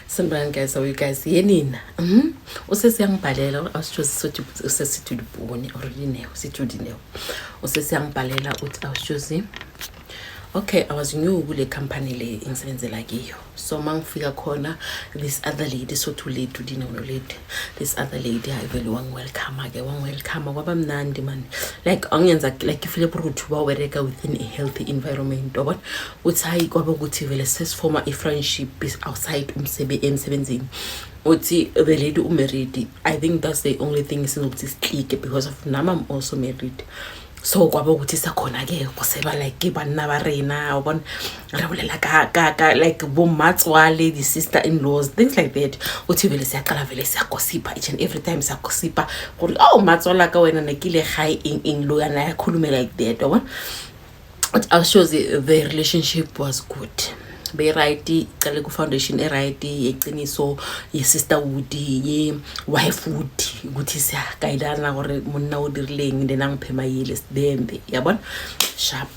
Sanibonani guys, how are you guys? Yenina. Usesiyangibhalela awusitshozi sothi usesithi ulibhone or lineo, sithi ulineo. Usesiyangibhalela uthi awusitshozi. Okay, I was new kule company le engisebenzela kiyo. So mangifika khona this other lady, sothi ulady ulineo no lady. This other lady hayi vele wangi-welcome ke, wangi-welcome kwaba mnandi man. Like angenza like ifile ukuthi wawereka within a healthy environment. Wabona? Uthi hayi kwaba ukuthi vele sesifoma i-friendship outside umsebe emsebenzini. Uthi the lady umarried. I think that's the only thing esinokuthi siklike because of nami I'm also married. So kwaba ukuthi sakhona-ke go seba like ke banna ba rena, wa bona, re bolela ka like bo mmatswale, the sister in laws, things like that. Uthi vele siyaqala vele siyagosipa each and every time, siyagosipa gore, oh, matswala ka wena ne ke ile gae eng eng lo yana ya khulume like that, wa bona. But I shows the relationship was good, be-right, icale ku-foundation e-right, yeqiniso, ye-sisterhood, ye-wifehood, ukuthi siyagayidana gore monna o dirileng, then angiphe mayele sidembe, yabona, sharp.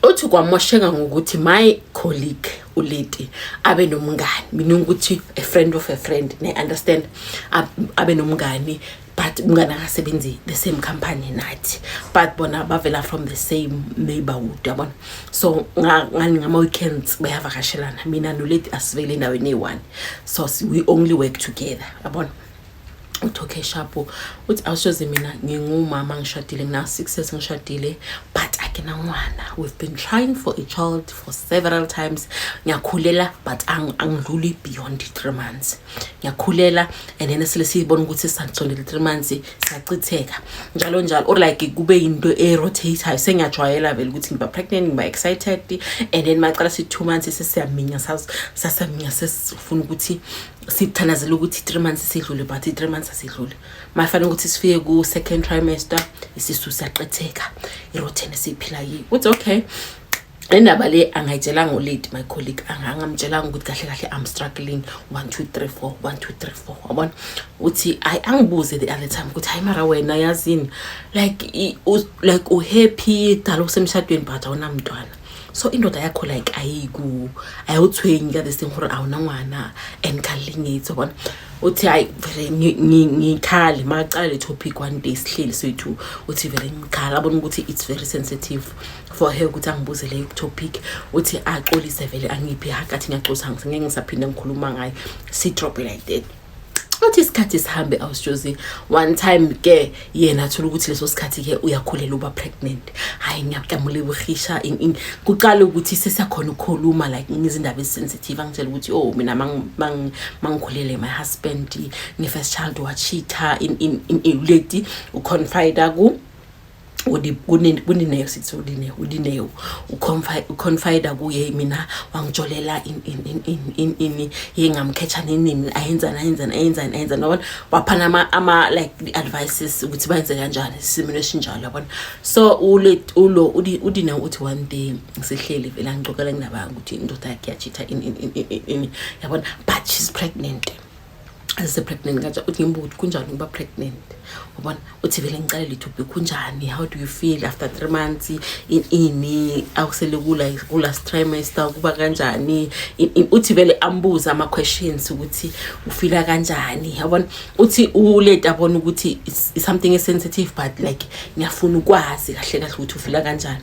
Uthi kwamosheka ngokuthi my colleague uleti abe nomngani, meaning ukuthi a friend of a friend, ne understand, abe nomngani, but umngani akasebenzi the same company nathi, but bona bavela from the same neighborhood, yabona. So ngani ngama-weekends bayavakashelana. Mina noleti asivele endaweni eyi-one, so we only work together, yabona. Uthi okay, sharp. Uthi awushoze mina ngingumama, ngishadile, ngina 6 years ngishadile, but akinangwana. We've been trying for a child for several times. Ngiyakhulela, but angidluli beyond 3 months. Ngiyakhulela and then sele siyibona ukuthi sisondele 3 months, siyachitheka njalo njalo, or like kube into e-rotate-ayo. Sengiyajwayela vele ukuthi ngiba pregnant, ngiba excited, and then macala si 2 months sesiyaminya, sasaminya, sesifuna ukuthi sithandazela ukuthi 3 months sidlule, but i-3 months asidlule. Mafanele ukuthi sifike ku-second trimester, isisu siyaqetheka, i-routine esiyiphila yiyo. Uthi okay, le ndaba le angayitshelanga ulady, my colleague, angamtshelanga ukuthi kahle kahle I'm struggling 1 2 3 4 1 2 3 4, wabona. Uthi hayi, angibuze the other time ukuthi hayi, mara wena yazini, like like uhappy dala usemshadweni, but awunamntwana, so indoda yakho like ayiku ayawuthwenyi ka this thing gore awunangwana and khalingitso, wabona. Uthi hayi vele ngikhale makacala le topic one day sihleli soyi-two. Uthi vele ngikhala, abona ukuthi it's very sensitive for her ukuthi angibuze leyo topic. Uthi axolise vele, angiphi ihug, athi ngiyaxolisa, ngeke ngisaphinde ngikhuluma ngayo, sidrop like that. Uthi isikhathi sihambe, awusjozi, one time ke yena athola ukuthi leso sikhathi ke uyakhulela, uba pregnant. Hayi, ngiyamulebogisha. Kuqala ukuthi sesiyakhona ukukhuluma like ngizindaba ezi-sensitive. Angitshela ukuthi oh, mina mangikhulele my husband nge-first child wachitha in leti uconfida ku kunineo, sithi udineo, udineo uconfida kuye, mina wangijolela in in in in in in ye ngamkhetha nini, ayenzani, ayenzani, ayenzani, ayenzani, yabona. Waphana ama like the advices ukuthi bayenze kanjani isimilo esinjalo, yabona. So ule ulo udineo uthi one day sihleli vele angixoxela nginabanga ukuthi indoda yakhe yachitha in in in in in, yabona, but she's pregnant, ase-pregnant kanje. Uthi ngimbuka ukuthi kunjani ukuba pregnant, ubona. Uthi vele ngicalele itopic, kunjani, how do you feel after 3 months, ini awusele kula ku-last trimester, kuba kanjani? Uthi vele ambuze ama-questions ukuthi ufila kanjani, yabona. Uthi uleti abona ukuthi it's something sensitive, but like ngiyafuna ukwazi kahle kahle ukuthi ufila kanjani.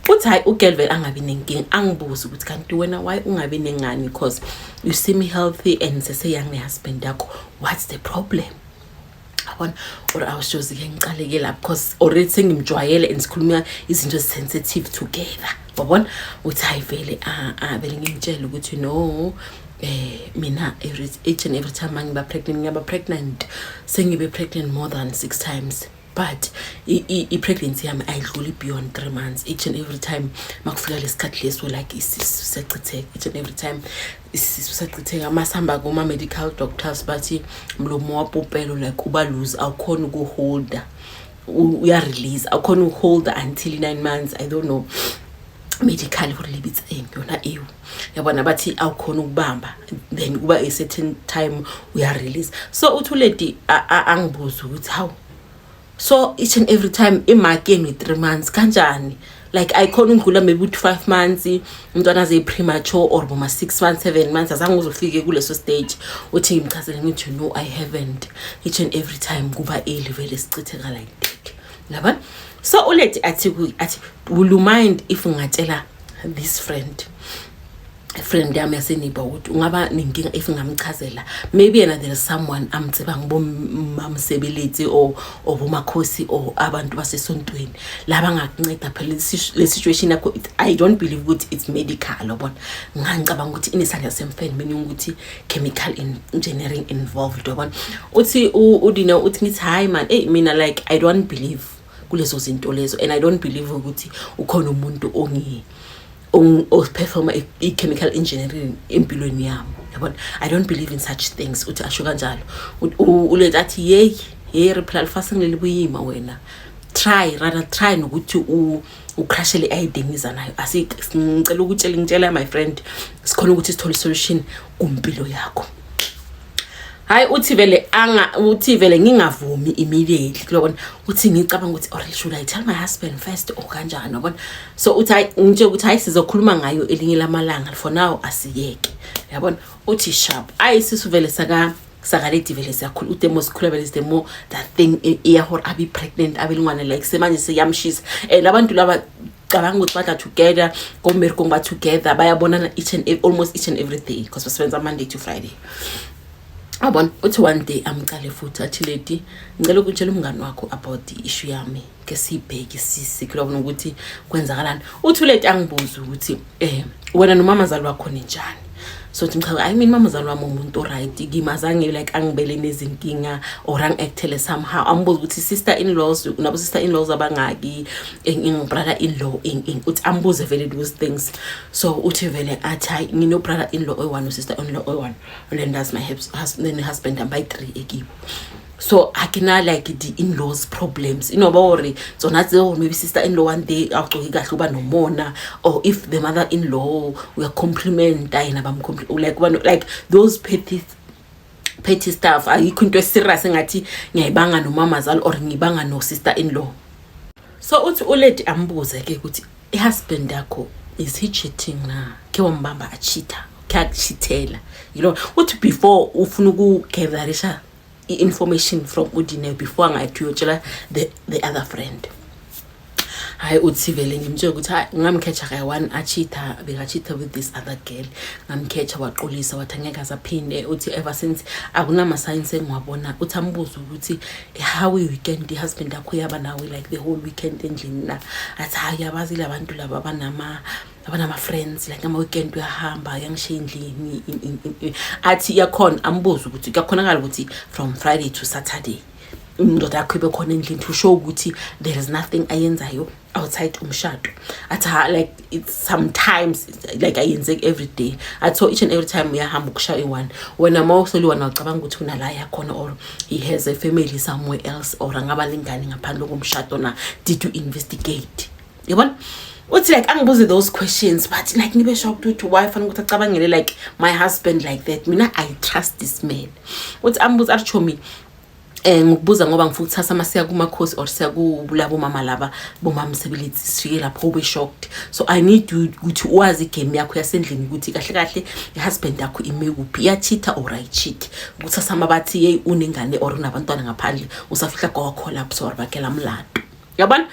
Uthi hayi, ugirl vele angabi nenkinga, angibuze ukuthi kanti wena why ungabi nengane, because you seem healthy and seseyang ne-husband yakho, what's the problem, yabona. Or awushozi-ke ngicaleke la because already sengimjwayele and sikhuluma izinto ezi-sensitive together, wabona. Uthi hayi vele, ah, ah, vele ngimtshele ukuthi no, mina every each and every time mangiba pregnant, ngiyaba pregnant, sengibe pregnant more than six times, but i-pregnancy yami ayidluli beyond 3 months. Each and every time makufika lesikhathi leso, like isisu siyachitheka. Each and every time isisu siyachitheka. Masihamba kuma-medical doctors, bathi mlomo wapopelo like uba loose, awukhoni ukuholda, uya-release, awukhoni ukuholda until 9 months. I don't know medical gore le bitsa eng yona eo, yabona. Bathi awukhona ukubamba, then kuba a certain time uya-release. So uthi ulady angibuze ukuthi hawu, so each and every time imark yenu i-3 months kanjani? Like ayikhona undlula maybe uthi 5 months umntwana aze premature or boma 6 months, 7 months, azange uzofike kuleso stage. Uthi ngimchazele ngithi, "No, I haven't." Each and every time kuba early vele sichitheka like that, yabona. So uLady athi, "Will you mind if ngingatshela this friend yami yaseneighbor ukuthi ungaba nenkinga if ngamchazela? Maybe yena there is someone amtsebang, bomamsebeletsi or bomakhosi or abantu basesontweni laba angakunceda phela le situation yakho. I don't believe ukuthi it's medical, yabona. Ngangicabanga ukuthi inesandla semfene, meaning ukuthi chemical engineering involved, yabona. Uthi uDina uthi ngithi, "Hayi man, hey, mina like I don't believe kulezo zinto lezo and I don't believe ukuthi ukhona umuntu ongi operforma i-chemical engineering empilweni yami, yabona. I don't believe in such things." Uthi asho kanjalo uLady athi, "Yeyi hey, re phela lefatsheng le le boima wena. Try, rather try nokuthi ucrashele i-idea engiza nayo. Ngicela ukutshela, ngitshela my friend, sikhona ukuthi sithole isolution kumpilo yakho." Hayi, uthi vele anga uthi vele ngingavumi immediately kulobona. Uthi ngicabanga ukuthi, or should I tell my husband first or kanjani, yabona. So uthi hayi, ngitshe ukuthi hayi, sizokhuluma ngayo elinye lamalanga, for now asiyeke, yabona. Uthi sharp. Ayi, sisu vele sakaLady vele siyakhula. Uthi mo sikhula vele, the more that thing iya hore abe pregnant, abe lengwana, like semanje seyamshisa. And abantu laba cabanga ukuthi badla together, kommerikong ba together, bayabonana each and almost each and every day because basebenza Monday to Friday, abona. Uthi one day amcale futhi athi, "Lady, ngicela ukutshela umngani wakho about i-issue yami, ke siyibheke sisi kulobona ukuthi kwenzakalani." Uthi uLady angibuze ukuthi, "Wena nomamazali wakho ninjani?" So uthi mcha, I mean, mamazali wami umuntu oright kimi, azange like angibele nezinkinga or angi-actele somehow. Ambuze ukuthi sister in laws, unabo sister in laws abangaki, ing brother in law, ing. Uthi ambuze vele those things. So uthi vele athi, "Hayi, ngino brother in law oyi-one, sister in law oyi-one, and then that's my husband, then husband abayi-three ekibo. So ha ke na like di-in-laws problems inoba hore tsona tseo. Maybe sister in law one day awugcoki kahle, uba nomona, or if the mother in law uyacompliment yena, like uba like those petty petty stuff. Ayikho into eserious engathi ngiyayibanga nomamazala or ngibanga no-sister in law." So uthi uLady ambuze ke ukuthi, "I-husband yakho, is he cheating na? Ke wambamba acheata, ke akucheatela?" Uthi before ufuna ukugatherisha i-information from uDine before angathi uyotshela the other friend. Hayi, uthi vele ngimtshela ukuthi hayi, ngamkhetha kayi-one acheata, bekachitha with this other girl. Ngamkhetha, waqolisa, wathi angeke azaphinde. Uthi ever since akunama-signs engiwabona. Uthi ambuze ukuthi, "How i-weekend, i-husband yakho yaba nawe like the whole weekend endlini na?" Athi, "Hayi, yabazi la bantu laba abanama-friends, like ama-weekend uyahamba, uyangishiya endlini." Athi iyakhona, ambuze ukuthi kuyakhonakala ukuthi from Friday to Saturday indoda yakho ibe khona endlini to show ukuthi there is nothing ayenzayo outside umshado? Athi, "Ha, like it's sometimes, like ayenzeki every day." Athi, "So each and every time uyahamba ukushaya i-one, wena ma useliwana ucabanga ukuthi unala yakhona or he has a family somewhere else or angaba lengane ngaphandle komshado na? Did you investigate?" Yabona, uthi like angibuze those questions, but like ngibe shocked ukuthi why fanele ukuthi acabangele like my husband like that. Mina I trust this man. Uthi ambuze athi, "Chomi, ngikubuza ngoba ngifuna ukuthatha masiya kumakhosi or siya kulabo mama laba bomamsebeletsi, sifike lapho ube shocked. So I need you ukuthi wazi igame yakho yasendlini, ukuthi kahle kahle i-husband yakho ime kuphi, iyacheata or ayicheat, ukuthi asama bathi hey, unengane or unabantwana ngaphandle, usafihla kwa collapse or bakela mlando, yabona."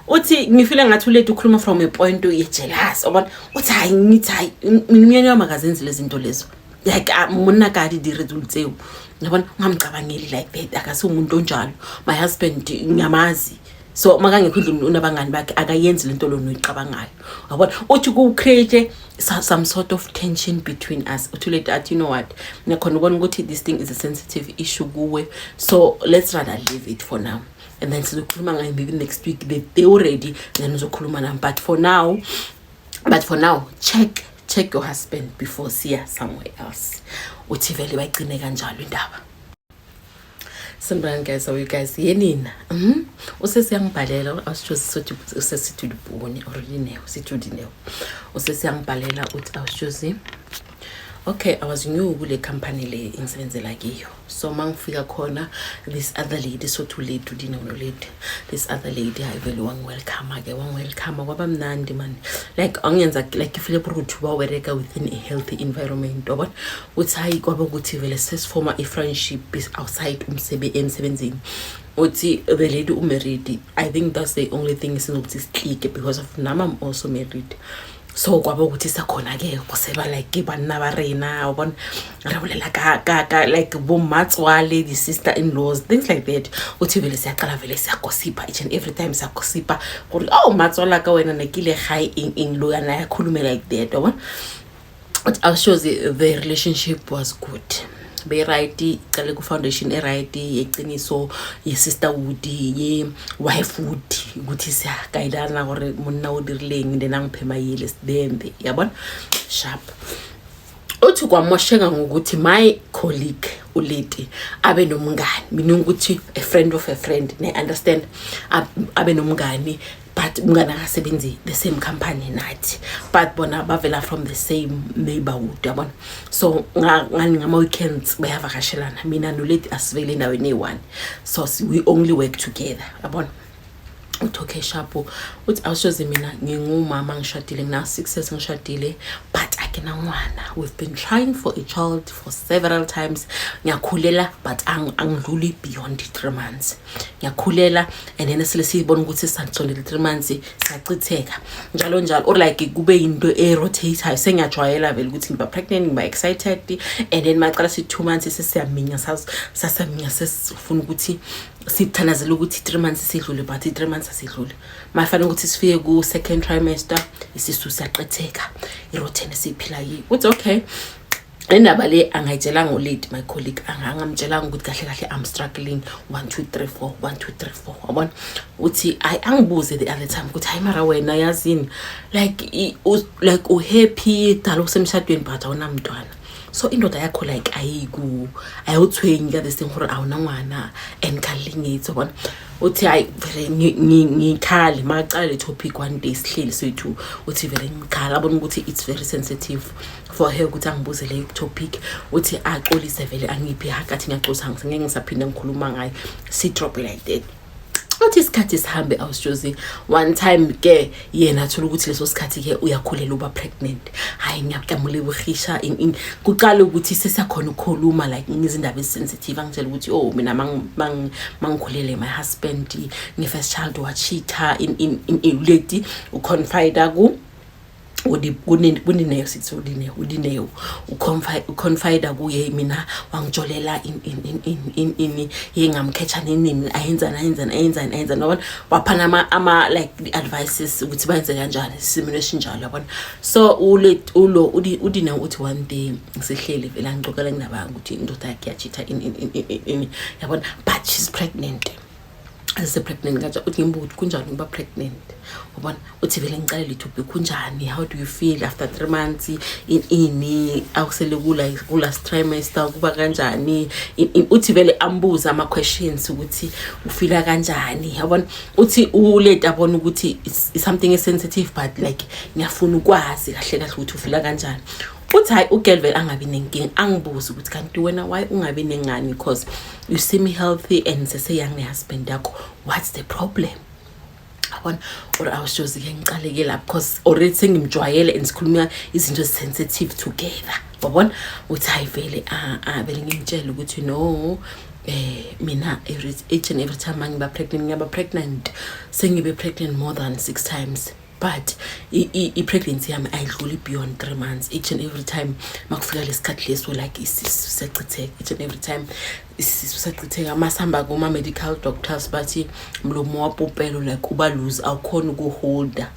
Uthi ngifile ngathi uLady ukhuluma from a point ye-jealous, yabona. Uthi hayi, ngithi hayi, mina umyeni wami akazenzi lezi zinto lezo, like monna ka di dire dilo tseo, yabona, ungamcabangeli like that, akasiwumuntu onjalo. My husband ngiyamazi, so makangekho endlini unabangani bakhe, akayenzi lento lona oyicabangayo, yabona. Uthi ku-create some sort of tension between us. Uthi uLady athi, "You know what, ngiyakhona ubona ukuthi this thing is a sensitive issue kuwe, so let's rather leave it for now and then sizokhuluma ngayo maybe next week, they already, then uzokhuluma nami. But for now check your husband before siya somewhere else." Uthi vele bayigcine kanjalo indaba. Sanibonani guys, how are you guys? Yenina? Usesiyangibhalela awusitshozi sothi usesithi ulibhoni or Dineo, sithi uDineo. Usesiyangibhalela uthi, "Awusitshozi, Okay, I was new kule company le engisebenzela kiyo. So mangifika khona, this other lady, so to lady uDineo no lady, this other lady, hayi vele wangi-welcome ke, wangi-welcome, kwaba mnandi man. Like angenza like ifile ukuthi wawereka within a healthy environment, wabona. Uthi hayi, kwaba ukuthi vele sesifoma i-friendship outside emsebenzini. Uthi the lady umarried. I think that's the only thing esinokuthi siklike because of nami, I'm also married. So kwaba ukuthi sakhona-ke go seba like ke banna ba rena, wa bona, re bolela ka like bo matswale, di-sister in laws, things like that. Uthi vele siyaqala vele siyagosipa each and every time, siyagosipa gore, "Oh, matswala ka wena ne ke ile gae eng eng lo yana ya khulume," like that, wa bona. But awushows the relationship was good, be-right, icale ku-foundation e-right, yeqiniso, ye-sisterhood, ye-wifehood, ukuthi siyagayidana gore monna o dirileng, then angiphe mayele sidembe, yabona, sharp. Uthi kwamosheka ngokuthi my colleague uleti abe nomngani, meaning ukuthi a friend of a friend, ne understand, abe nomngani, but umngani akasebenzi the same company nathi, but bona bavela from the same neighborhood, yabona. So ngani ngama-weekends bayavakashelana. Mina noleti asivele endaweni eyi-one, so we only work together, yabona. Uthi okay, sharp. Uthi awushoze, mina ngingumama, ngishadile, ngina 6 years ngishadile, but akinangwana. We've been trying for a child for several times. Ngiyakhulela, but angidluli beyond 3 months. Ngiyakhulela and then sele siyibona ukuthi sisondele 3 months, siyachitheka njalo njalo, or like kube yinto e-rotate-ayo. Sengiyajwayela vele ukuthi ngiba pregnant, ngiba excited, and then macala si 2 months sesiyaminya, sasaminya, sesifuna ukuthi sithandazela ukuthi 3 months sidlule, but i-3 months asidlule. Mafanele ukuthi sifike ku-second trimester, isisu siyaqetheka, i-routine esiyiphila yiyo. Uthi okay, indaba le angayitshelanga ulady, my colleague, angamtshelanga ukuthi kahle kahle I'm struggling, 1 2 3 4, 1 2 3 4, wabona. Uthi ayi, angibuze the other time ukuthi, "Hayi mara wena yazini, like like uhappy dala usemshadweni, but awunamntwana, so indoda yakho like ayiku ayawuthwenyi ka this thing gore awunangwana and khalingitso?" Wabona. Uthi hayi vele ngikhale makacala le topic one day sihleli soyi-two. Uthi vele ngikhala, abona ukuthi it's very sensitive for her ukuthi angibuze leyo topic. Uthi axolise vele, angiphi hakathi, "Ngiyaxolisa, ngeke ngisaphinda ngikhuluma ngayo," si-drop like that. Uthi isikhathi sihambe, awusjozi, one time ke yena athola ukuthi leso sikhathi ke uyakhulela, uba pregnant. Hayi, ngiyamulebogisha. Kuqala ukuthi sesiyakhona ukukhuluma like ngizindaba ezi-sensitive. Angitshela ukuthi, "Oh, mina mangikhulele, my husband nge-first child wachitha." In leti uconfida ku kuNineo, sithi uDineo, uDineo uconfida kuye, "Mina wangijolela in in in in in in ye, ngamkhetha nini, ayenzani, ayenzani, ayenzani, ayenzani," yabona. Waphana ama like the advices ukuthi bayenze kanjani isimilo esinjalo, yabona. So ule ulo uDineo uthi one day sihleli vele, angixoxela nginabanga ukuthi indoda yakhe yachitha in in in in in, yabona, but she's pregnant, ase-pregnant kanje. Uthi ngimbuka ukuthi kunjani ukuba pregnant, ubona. Uthi vele ngicalele itopic, "Kunjani? How do you feel after 3 months in ini awusele kula ku-last trimester, kuba kanjani?" Uthi vele ambuze ama-questions ukuthi ufila kanjani, yabona. Uthi uleti abona ukuthi it's something sensitive, but like ngiyafuna ukwazi kahle kahle ukuthi ufila kanjani. Uthi hayi, ugirl vele angabi nenkinga, angibuze ukuthi, "Kanti wena why ungabi nengane? Because you seem healthy and seseyang ne-husband yakho, what's the problem?" Yabona. Or awushozi-ke ngicaleke lapho because already sengimjwayele and sikhuluma izinto ezi-sensitive together, wabona. Uthi hayi vele, ah, vele ngimtshele ukuthi, "No, mina every each and every time mangiba pregnant, ngiyaba pregnant. Sengibe pregnant more than six times, but i-pregnancy yami ayidluli beyond 3 months. Each and every time makufika lesikhathi leso, like isisu siyachitheka. Each and every time isisu siyachitheka. Masihamba kuma-medical doctors, bathi mlomo wapopelo like uba loose, awukhona ukuholda,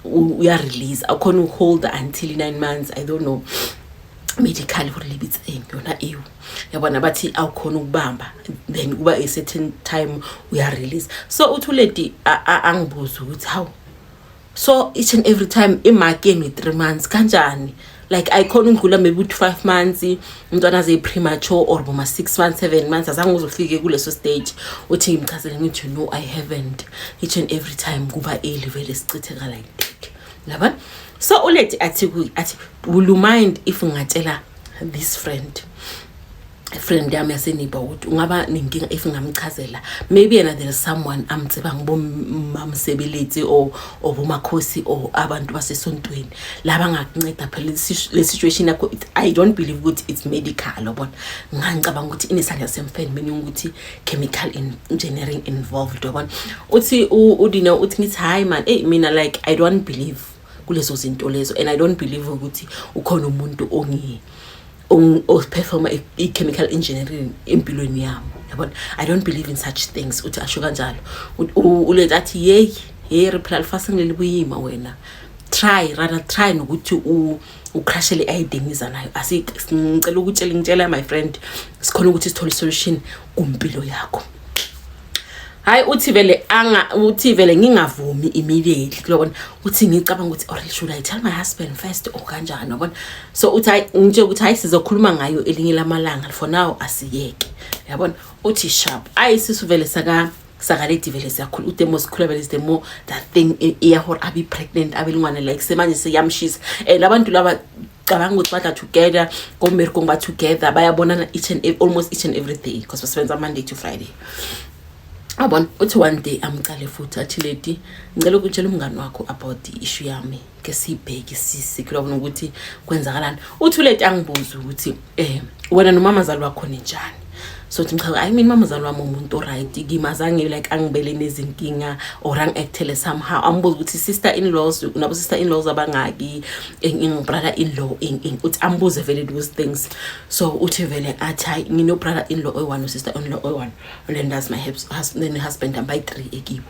uya-release, awukhona ukuholda until 9 months. I don't know medical gore le bitsa eng yona eo, yabona. Bathi awukhona ukubamba, then kuba a certain time uya-release." So uthi uledi angibuze ukuthi, "Hawu, so each and every time imark yenu i-3 months kanjani? Like ayikhona ukudlula maybe uthi 5 months, umntwana aze premature, or boma 6 months, 7 months, azange uze ufike kuleso stage?" Uthi ngimchazele ngithi, "No, I haven't. Each and every time kuba early vele, sichitheka like that," yabona. So ulethi athi, "Will you mind if ngingatshela this friend yami yaseneighbor ukuthi ungaba nenkinga if ngamchazela. Maybe yena there is someone amtsebang, bomamsebeletsi or bomakhosi or abantu basesontweni laba ngakunceda. Phela le situation yakho, I don't believe ukuthi it's medical, yabona. Ngangicabanga ukuthi inesandla semfene, meaning ukuthi chemical engineering involved, yabona. Uthi uDina uthi, ngithi, "Hayi man, hey, mina like I don't believe kulezo zinto lezo and I don't believe ukuthi ukhona umuntu ongi operforma i-chemical engineering empilweni yami, yabona. I don't believe in such things." Uthi asho kanjalo uletha athi, "Yeyi, hey, re phela lefatsheng le le boima. Wena try, rather try nokuthi ucrashele i-idea engiza nayo. Asi ngicela ukutshela, ngitshela my friend, sikhona ukuthi sithole solution kumpilo yakho." Hayi, uthi vele anga uthi vele ngingavumi immediately kulobona. Uthi ngicabanga ukuthi, or should I tell my husband first or kanjani, yabona. So uthi hayi, ngitshela ukuthi hayi, sizokhuluma ngayo elinye lamalanga, for now asiyeke, yabona. Uthi sharp. Ayi, sisu vele saka sakaledi vele siyakhula. Uthi mo sikhula vele, the more that thing iya hore abe pregnant, abe lengwana, like semanje seyamshisa. And abantu laba cabanga ukuthi badla together kommerikong, ba together, bayabonana each and almost each and every day because basebenza Monday to Friday, abona. Uthi one day amcale futhi athi, "Lady, ngicela ukutshela umngani wakho about i-issue yami, ke siyibheke sisi kulabona ukuthi kwenzakalani." Uthi ulady angibuze ukuthi, "Wena nomamazali wakho ninjani?" So uthi mcha, I mean, mamazali wami umuntu oright kimi, azange like angibele nezinkinga or angi-actele somehow. Ambuze ukuthi sister in laws, unabo sister in laws abangaki, ing brother in law, ing. Uthi ambuze vele those things. So uthi vele athi, "Hayi, ngino brother in law oyi-one, sister in law oyi-one, and then that's my husband, then husband ambayi-three ekibo.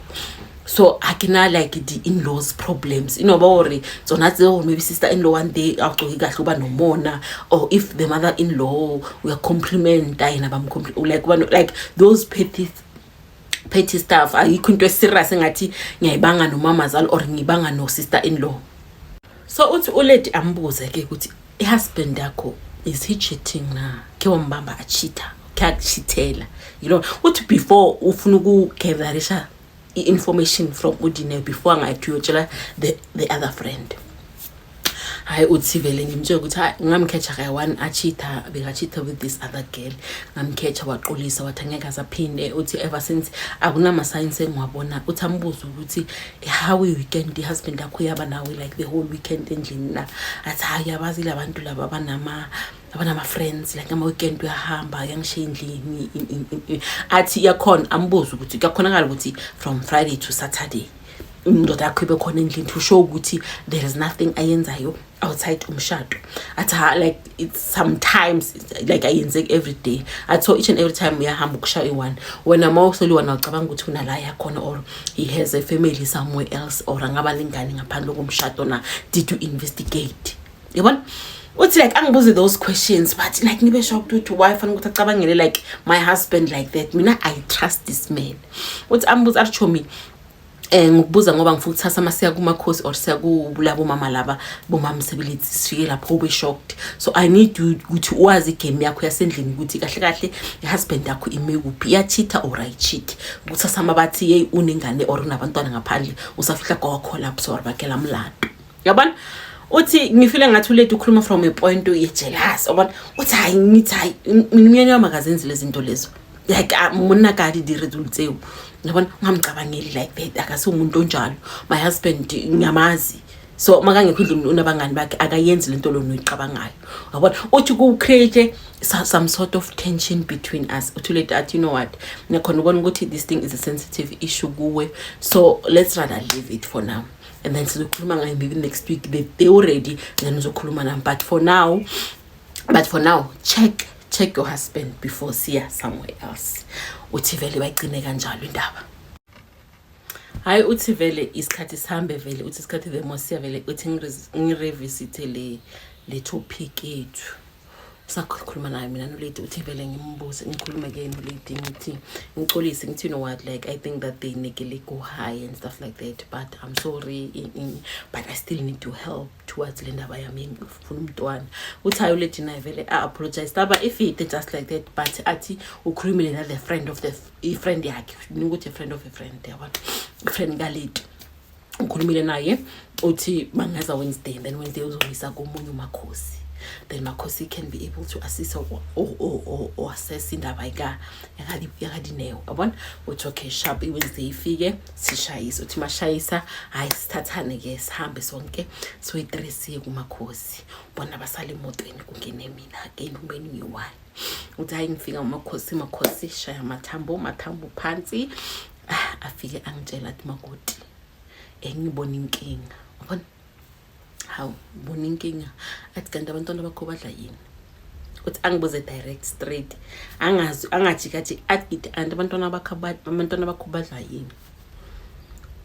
So ha ke na like di-in-laws problems inoba hore tsona tseo. Maybe sister in law one day awugcoki kahle, uba nomona, or if the mother in law uyacomplimenta yena, like uba like those petty stuff. Ayikho into eserious engathi ngiyayibanga nomamazala or ngibanga no-sister in law." So uthi ulady ambuze ke ukuthi, "I-husband yakho, is he cheating na? Ke wambamba acheata, ke akucheatela?" Uthi before ufuna ukugatherisha i-information from uDine before angathi uyotshela the other friend. Hayi, uthi vele ngimtshela ukuthi hayi, ngamkhetha kayi-one acheata, bekachitha with this other girl. Ngamkhetha, waqolisa, wathi angeke azaphinde. Uthi ever since akunama-signs engiwabona. Uthi ambuze ukuthi, "How i-weekend, i-husband yakho uyaba nawe like the whole weekend endlini na?" Athi, "Hayi, yabazi la bantu laba abanama-friends, like ama-weekend uyahamba, uyangishiya endlini." Athi iyakhona, ambuze ukuthi kuyakhonakala ukuthi from Friday to Saturday indoda yakho ibe khona endlini to show ukuthi there is nothing ayenzayo outside umshado? Athi, "Ha, like it's sometimes, like ayenzeki every day." Athi, "So each and every time uyahamba ukushaya i-one, wena ma usoliwana ucabanga ukuthi unala yakhona or he has a family somewhere else or angaba lengane ngaphandle komshado na? Did you investigate?" Yabona, uthi like angibuze those questions, but like ngibe shocked ukuthi why fanele ukuthi acabangele like my husband like that. Mina I trust this man. Uthi ambuze athi, "Chomi, ngikubuza ngoba ngifuna ukuthatha masiya kumakhosi or siya kulabo mama laba bomamsebeletsi, sifike lapho ube shocked. So I need you ukuthi wazi igame yakho yasendlini, ukuthi kahle kahle i-husband yakho ime kuphi, iyacheata or ayicheat, ukuthi asama bathi hey, unengane or unabantwana ngaphandle, usafihla kwa-collapse or bakela mlando, yabona." Uthi ngifile ngathi ulethu ukhuluma from a point ye-jealous, yabona. Uthi hayi, ngithi hayi, mina umyeni wami akazenzi lezi zinto lezo, like monna ka di dire dilo tseo, yabona, ungamcabangeli like that, akasiwumuntu onjalo. My husband ngiyamazi, so makangekho endlini unabangani bakhe, akayenzi lento lona oyicabangayo, yabona. Uthi ku-create some sort of tension between us. Uthi leti athi, "You know what, ngiyakhona ubona ukuthi this thing is a sensitive issue kuwe, so let's rather leave it for now and then sizokhuluma ngayo maybe next week, they already, then uzokhuluma nami. But for now check your husband before siya somewhere else." Uthi vele bayigcine kanjalo indaba. Hayi, uthi vele isikhathi sihambe vele, uthi isikhathi the more siya vele, uthi ngirevisite le topic yethu sakhuluma naye mina nolady. Uthi vele ngimbuze, ngikhulume ke nolady, ngithi ngicolise, ngithi, "You know what, like I think that they nekele go high and stuff like that, but I'm sorry, but I still need to help towards le ndaba yami, ngifuna umntwana." Uthi hayi, ulady naye vele a-apologize taba ifite just like that, but athi ukhulumile na the friend of the i-friend yakhe, ukuthi a friend of a friend, yabona, i-friend kalady, ukhulumile naye. Uthi bangeza Wednesday, then Wednesday uzomisa komunye umakhosi. Then Makhosi can be able to assist or assess indaba yakadineo, yabona. Uthi okay, sharp, i-Wednesday ifike, sishayise. Uthi mashayisa, hayi, sithathane-ke, sihambe sonke soyi-three, siye kuMakhosi. Bona basale emotweni, kungene mina enumeni ngiyi-one. Uthi hayi, ngifika uMakhosi, Makhosi shaya amathambo, mathambo phansi. Ah, afike angitshela, athi, "Makoti, ngibona inkinga," yabona. "Hawu, ngibona inkinga." Athi, "Kanti abantwana bakho badla yini?" Uthi angibuze direct, straight, angazi, angajikaji, athi, "Kanti abantwana bakho badla yini?"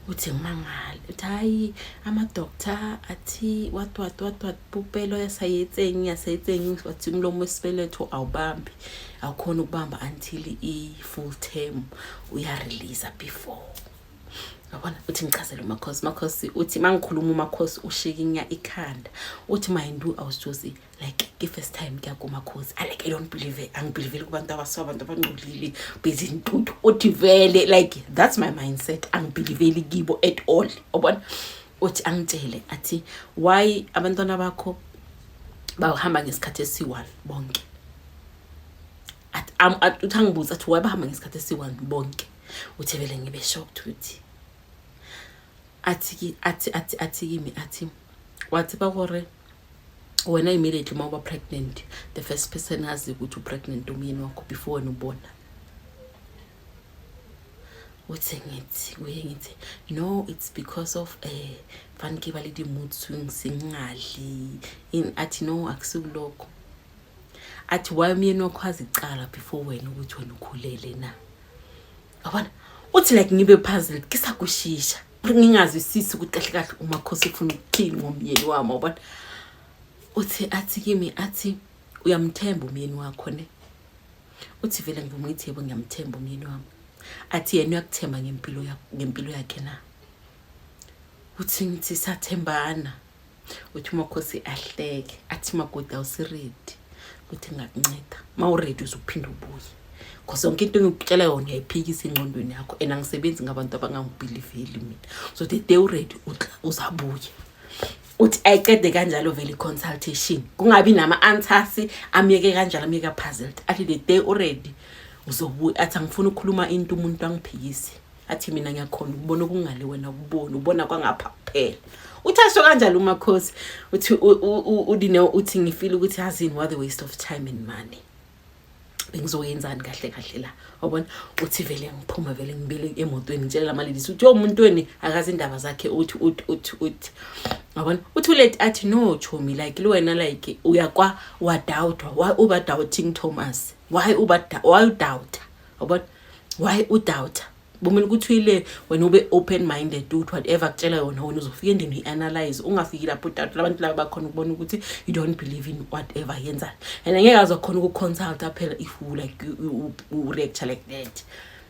Uthi ngimangale. Uthi hayi, ama-doctor athi what, what, what, what, popelo yasayetseng yasayetseng. Wathi umlomo wesibeletho awubambi, awukhona ukubamba until i-full term, uyareleasa before, yabona. Uthi ngichazele uMakhosi. Makhosi uthi mangikhuluma, uMakhosi ushikinya ikhanda. Uthi mind you, awusijosi, like ke first time kuya kuMakhosi. I like, I don't believe it, angibelieveli kubantu abaso, abantu abangcolile bezintuthu. Uthi vele, like, that's my mindset, angibelieveli kibo at all, ubona. Uthi angitshele, athi, "Why abantwana bakho bahamba ngesikhathi esi-one bonke?" Uthi angibuza, athi, "Why bahamba ngesikhathi esi-one bonke?" Uthi vele ngibe shocked. Uthi athi kimi, athi, "Wathi ba gore wena immediately uma uba pregnant, the first person azi ukuthi u-pregnant umyeni wakho before wena ubona." Uthi ngithi kuye, ngithi, "No, it's because of fane ke ba le di-mood swings, ngingadli in." Athi, "No, akusikulokho." Athi, "Why umyeni wakho azicala before wena ukuthi wena ukhulele na?" Yabona, uthi like ngibe puzzled, kisakushisha, ngingazwisisi ukuthi kahle kahle uMakhosi ufuna ukuthini ngomyeni wami, wabona. Uthi athi kimi, athi, "Uyamthemba umyeni wakho ne?" Uthi vele ngivuma, ngithi, "Yebo, ngiyamthemba umyeni wami." Athi, "Yena uyakuthemba ngempilo yakhe na?" Uthi ngithi, "Sathembana." Uthi uMakhosi ahleke, athi, "Makoti, awusiready ukuthi ngingakunceda. Ma uready, uzuphinda ubuye, cause yonke into engikutshela yona uyayiphikisa engqondweni yakho, and angisebenzi ngabantu abangangibelieveli mina. So the day uready, uzabuye." Uthi ayicede kanjalo vele i-consultation, kungabi nama-answers, amyeke kanjalo, amyeke puzzled. Athi, "The day uready, uzobuya." Athi, "Angifuni ukukhuluma into umuntu angiphikise." Athi, "Mina ngiyakhona ukubona okungale, wena ukubona, ubona kwangapha kuphela." Uthi asho kanjalo uMakhosi. Uthi uDineo uthi ngifeel ukuthi yazini, what a waste of time and money, bengizoyenzani kahle kahle la, wabona. Uthi vele ngiphuma, vele ngibele emotweni, ngitshela lama-ladies uthi, umuntu akazi indaba zakhe." Uthi wabona, uthi uLady athi, "No chomi, like lo wena, like uyakwa wadoubtwa. Why uba doubting Thomas? Why udoubta, wabona? Why udoubta? Bomele ukuthi uyile wena ube open minded, ukuthi whatever kutshela yona wena, uzofika endlini uyi-analyze. Ungafiki lapho udoubt. Labantu laba bakhona ukubona ukuthi you don't believe in whatever yenzayo, and angeke azokhona ukuconsulta phela if you like you react like that,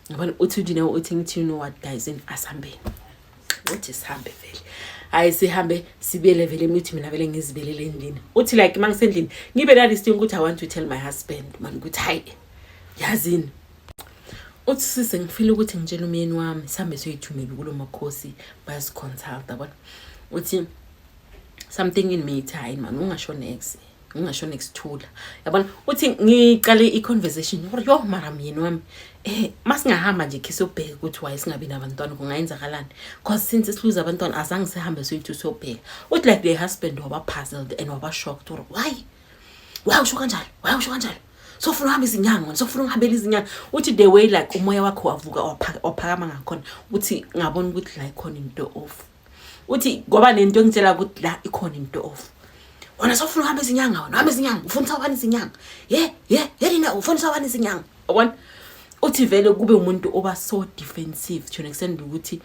yabona." Uthi uDineo uthi ngithi, "You know what, guys, in asihambeni." Uthi sihambe vele, hayi, sihambe, sibele vele. Uthi mina vele ngizibelele endlini. Uthi like uma ngisendlini, ngibe nalesi thing ukuthi I want to tell my husband man ukuthi hayi, yazini. Uthi sise ngifile ukuthi ngitshele umyeni wami, sihambe siyoyithumela kulo Makhosi, bayasiconsulta, yabona. Uthi something in me ithi, "Hayi man, ungasho next, ungasho next, thula," yabona. Uthi ngiqale i-conversation gore, "Yo, mara myeni wami, masingahamba nje khe siyobheka ukuthi why singabi nabantwana, kungayenzakalani? Cause since siluze abantwana, azange sihambe soyithi siyobheka." Uthi like the husband waba puzzled and waba shocked gore, Why usho kanjalo? Why usho kanjalo? Sofuna uhamba izinyanga wena, sofuna ukuhambela izinyanga." Uthi the way like umoya wakho wavuka, waphakama ngakhona, uthi ngabona ukuthi la ikhona into off. Uthi ngoba nento engitshela ukuthi la ikhona into off, "Wena sofuna uhamba izinyanga, wena uhamba izinyanga, ufundisa ubani izinyanga? Ye ye lina, ufundisa ubani izinyanga?" Yabona. Uthi vele kube umuntu oba so defensive to an extent ukuthi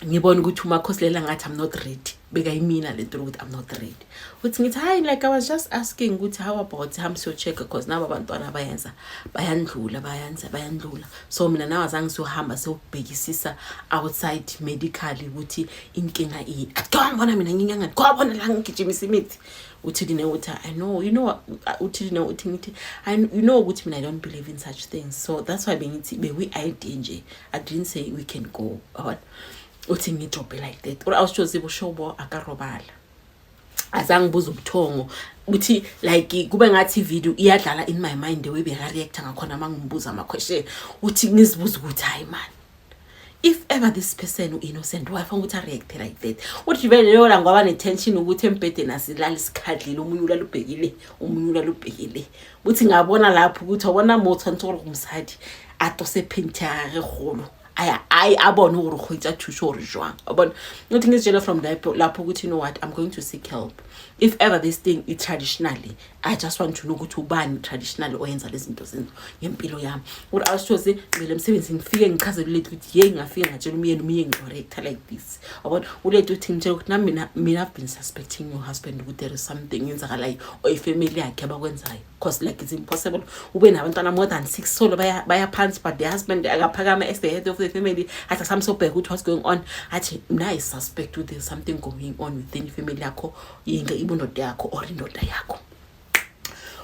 ngibona ukuthi uMakhosi lela ngathi I'm not ready, bekayimina lento ukuthi I'm not ready. Uthi ngithi, "Hayi, like I was just asking ukuthi how about hambe siyo-check, because nabo abantwana bayenza, bayandlula, bayenza, bayandlula. So mina nawe azange siyohamba siyobhekisisa outside medically ukuthi inkinga ini." Athi, "Ngibona mina nginyangani, kwabona la ngigijimisa imithi." Uthi Dine uthi, "I know, you know." Uthi Dine uthi ngithi, "I, you know ukuthi mina I don't believe in such things, so that's why bengithi bekwi-idea nje. I didn't say we can go," yabona. Uthi ngidrope like that, or awushozi bushobo akarobala. Azangibuza ubuthongo ukuthi like kube ngathi ivideo iyadlala in my mind, the way beka-reacta ngakhona uma ngimbuza ama-question. Uthi ngizibuza ukuthi, hayi man, if ever this person u-innocent, wafuna ukuthi a-reacte like that? Uthi vele leyo la ngwaba ne-tension ukuthi embhedeni asilali sikhadlile, omunye ulala ubhekile, omunye ulala ubhekile. Uthi ngabona lapho ukuthi wabona mo tshwanetse gore mosadi a tose phenti ya gage kgolo, ayi abone gore kgwetsa thuso gore jwang. Wabona, uthi ngizitshela from lapho ukuthi, you know what, I'm going to seek help. If ever this thing i-traditionally, I just want to know ukuthi ubani traditionally oyenza lezi zinto zenzo ngempilo yami. Uri awushoze ngivele emsebenzini, ngifike ngichazele uLethu ukuthi yeyi, ngafike ngatshela umyeni, umyeni ngi-reacta like this. Wabona, uLethu uthi ngitshela ukuthi nami mina I've been suspecting your husband ukuthi there is something yenzakalayo or ifamily yakhe abakwenzayo, 'cause like it's impossible ube nabantwana more than six solo baya phansi, but the husband akaphakama as the head of the family, athi asamsobheka ukuthi what's going on. Athi mna I suspect ukuthi there's something going on within ifamily yakho, yinke ibundoda yakho or indoda yakho.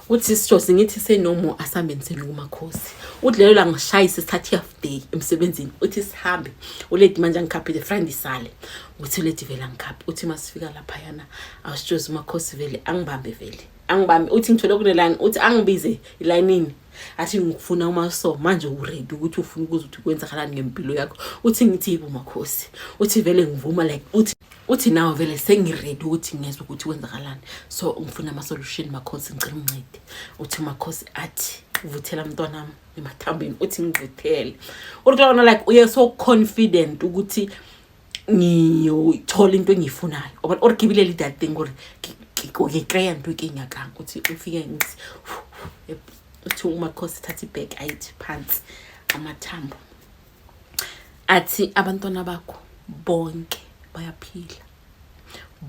Uthi sisho ngithi senomo asihambeni kumakhosi. Uthi lelo la ngishayise sithathe half day emsebenzini. Uthi sihambe, uLady manje angikhaphile, friend isale. Uthi uLady vele angikhaphe. Uthi masifika laphayana, awusitshozi, umakhosi vele angibambe, vele angibambe. Uthi ngithole kuneline, uthi angibize elayinini, athi ngifuna uma so manje uready ukuthi ufuna ukuza ukuthi kwenzakalani ngempilo yakho. Uthi ngithi yebo makhosi. Uthi vele ngivuma like uthi nawe vele sengiready ukuthi ngezwe ukuthi kwenzakalani, so ngifuna ama-solution makhosi, ngicela ungincede. Uthi makhosi athi uvuthela mntwanami emathambeni. Uthi ngivuthele. Uthi kulabona like uye so confident ukuthi ngiyothola into engiyifunayo or ke bile le that thing gore ke kry-a ntho e ke e nyakang. Uthi ufike ngithi, uthi umakhosi thatha ibhek, ayithi phansi amathambo, athi abantwana bakho bonke bayaphila,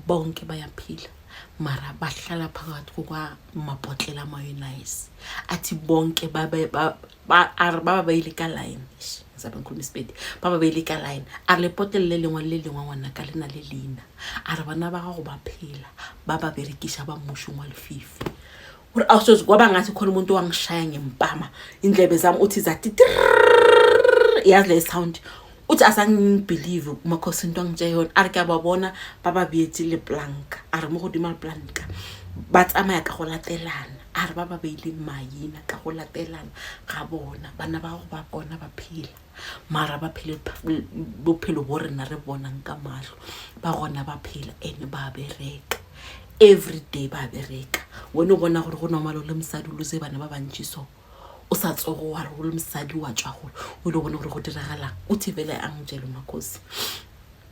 bonke bayaphila, mara bahlala phakathi kukwamabhotlela amayonayisi. Athi bonke babe a re ba ba beile ka line. Eish, ngizabe ngikhuluma isipedi. Ba ba beile ka line, a re lepotlele le lengwe le lengwe ngwana ka le na le leina. A re bana ba gago ba phela, ba ba berekiša ba mmušong wa lefifi. Uri awusoze kwaba ngathi khona umuntu wangishaya ngempama indlebe zami. Uthi zathi trrrr, yazi le sound. Uthi asangibelieve umakhosi into angitshela yona. A re ke a ba bona ba ba beetse leplanka, a re mo godimo leplanka ba tsamaya ka go latelana, a re ba ba beile maina ka go latelana ga bona. Bana ba go ba bona ba phela, mara ba phele bophelo bo rena re bonang ka mahlo, ba gona ba phela and ba bereka every day, ba bereka. Wena o bona gore go normal o le mosadi o lose bana ba bantši, so o sa tsogo wa re o le mosadi wa tswa gore o ile bona gore go diragalang. Uthi vele angitshele umakhosi,